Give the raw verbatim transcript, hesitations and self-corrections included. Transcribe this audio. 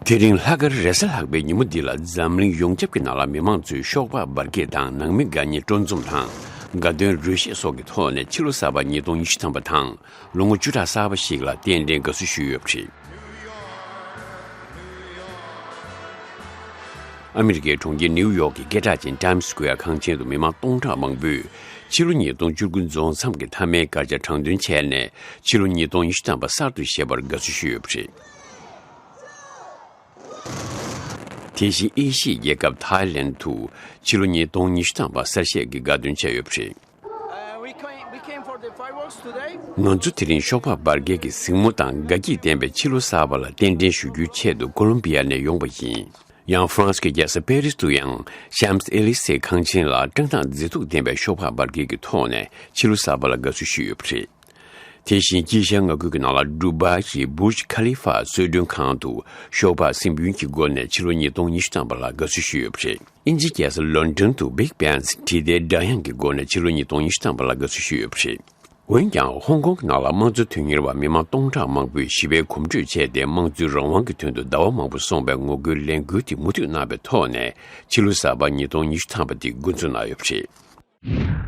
དེ་རིང་ལྷག་དཀར་རེས་གཟའ་ལྷག་པའི་ཉིན་མོ་འདི་ལ་འཛམ་གླིང་ཡོངས་ཁྱབ་ཀྱི་ནང་ལ་མི་མང་ཚོས་ཤོག་སྦག་འབར་གས་དང་ནང་མི་འགའ་ཉེ་སྤྲོ་འཛོམས་དང་དགའ་སྟོན་རོལ་གཞས་སོགས་ཀྱི་ཐོག་ནས་ཕྱི་ལོ་གསར་པ་ཉིས་སྟོང་ཉི་ཤུ་ཐམ་པ་དང་ལོ་ངོ་བཅུ་ཕྲག་གསར་པ་ཞིག་ལ་རྟེན་འབྲེལ་དགའ་བསུ་ཞུས་ཡོད་པ་རེད། ཨ་མི་རི་ཀའི་གྲོང་ཁྱེར་ནིའུ་ཡོག་གི་སྐད་གྲགས་ཅན་Times Square་ཁང་ཆེན་དུ་མི་མང་སྟོང་ཕྲག་མང་པོས་ཕྱི་ལོ་ཉིས་སྟོང་བཅུ་དགུ་རྫོགས་མཚམས་ཀྱི་མཐའ་མའི་སྐར་ཆ་དྲང་འདོན་བྱས་ནས་ཕྱི་ལོ་ཉིས་སྟོང་ཉི་ཤུ་ཐམ་པ་གསར་དུ་བཞད་པར་དགའ་བསུ་ཞུས་ཡོད་པ་རེད། དེ་བཞིན་ཨེ་ཤི་ཡའི་རྒྱལ་ཁབ་ཐའི་ལེན་དུ་ཕྱི་ལོ་ཉིས་སྟོང་ཉི་ཤུ་ཐམ་པ་གསར་བཞད་ཀྱི་དགའ་སྟོན་བྱས་ཡོད་པ་རེད། Uh, we came, we came for the fireworks today. ང་ཚོ་དེ་རིང་ཤོག་སྦག་འབར་གས་ཀྱི་གཟིགས་མོ་དང་དགའ་སྐྱིད་ལྡན་པའི་ཕྱི་ལོ་གསར་པ་ལ་རྟེན་འབྲེལ་ཞུ་རྒྱུའི་ཆེད་དུ་ཀོ་ལོམ་བི་ཡ་ནས་ཡོང་བ་ཡིན། ཡང་ཧྥ་རན་སི་གི་རྒྱལ་ས་པེ་རིས་དུ་ཡང་Champs Élysées་ཁང་ཆེན་ལ་བཀྲག་མདངས་མཛེས་སྡུག་ལྡན་པའི་ཤོག་སྦག་འབར་གས་ཀྱི་ཐོག་ནས་ཕྱི་ལོ་གསར་པ་ལ་དགའ་བསུ་ཞུས་ཡོད་པ་རེད། དེ་བཞིན་དཀྱིལ་ཤར་མངའ་ཁུལ་གྱི་ནང་ལ་ཌུ་བྷའི་ཡི་Burj Khalifa་གསོལ་མགྲོན་ཁང་དུ་ཤོག་སྦག་སྲིན་འབུལ་གྱི་སྒོ་ནས་ཕྱི་ལོ་ཉིས་སྟོང་ཉི་ཤུ་ཐམ་པ་ལ་དགའ་བསུ་ཞུས་ཡོད་པ་རེད། དབྱིན་ཇིའི་རྒྱལ་ས་ལོན་ཌོན་དུ་Big Ben་དྲིལ་བརྡའི་སྒྲ་དབྱངས་ཀྱི་སྒོ་ནས་ཕྱི་ལོ་ཉིས་སྟོང་ཉི་ཤུ་ཐམ་པ་ལ་དགའ་བསུ་ཞུས་ཡོད་པ་རེད། འོན་ཀྱང་ཧོང་ཀོང་གི་ནང་ལ་དམངས་གཙོ་དོན་གཉེར་བ་མི་མང་སྟོང་ཕྲག་མང་པོས་ཞི་བའི་གོམ་བགྲོད་བྱས་ཏེ་དམངས་གཙོའི་རང་དབང་གི་དོན་དུ་ཟླ་བ་མང་པོ་སོང་བའི་ངོ་རྒོལ་ལས་འགུལ་དེ་མུ་མཐུད་གནང་བའི་ཐོག་ནས་ཕྱི་ལོ་གསར་པ་ཉིས་སྟོང་ཉི་ཤུ་ཐམ་པ་དེ་འགོ་འཛུགས་གནང་ཡོད་པ་རེད།